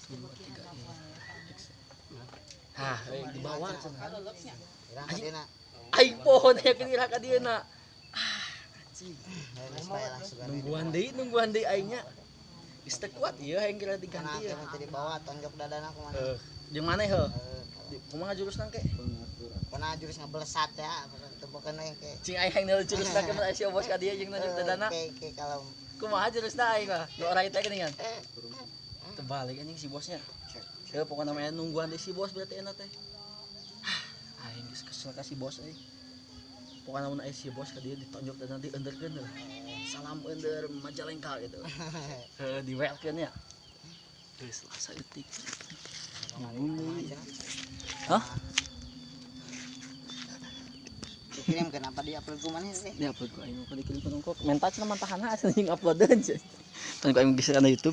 2 3 X. Hah, di bawah cenah. Anjing. Aing pohon aya kira ka dieu na. Ah, anjing. Nungguan deui aingnya. Geus teu kuat ieu hayang kira diganti ya. Di bawah tonjok dadana kumaha. Heuh, jeung maneh heuh. Kumaha jurusna ke? Kumaha jurus ngebelesat ya, tempokeun we ke. Cing aing hayang nilai jurusna ke mun aya si bos ka dieu jeung nonjok dadana. Ke kalau kumaha jurusna aing mah? Nu orang teh geuningan. Terbalik anjing si bosnya. Heuh, pokona mah nungguan deui si bos berarti enak teh. Ah, aing geus kesel ka si bos euy. Pokona mun aya si bos ka dieu ditonjok dadana dienderkeun heuh. Salam ender Majalengka gitu. Heuh, diwelkeun ya. Geus lah saeutik. Nyanggung deui. Hah? Dikirim kenapa di upload ku maneh sih? Di upload ku aing mah dikirim ku nongkok. Menta cenah mantahana asa jeung uploadeun cenah. Kan ku aing geus kana YouTube.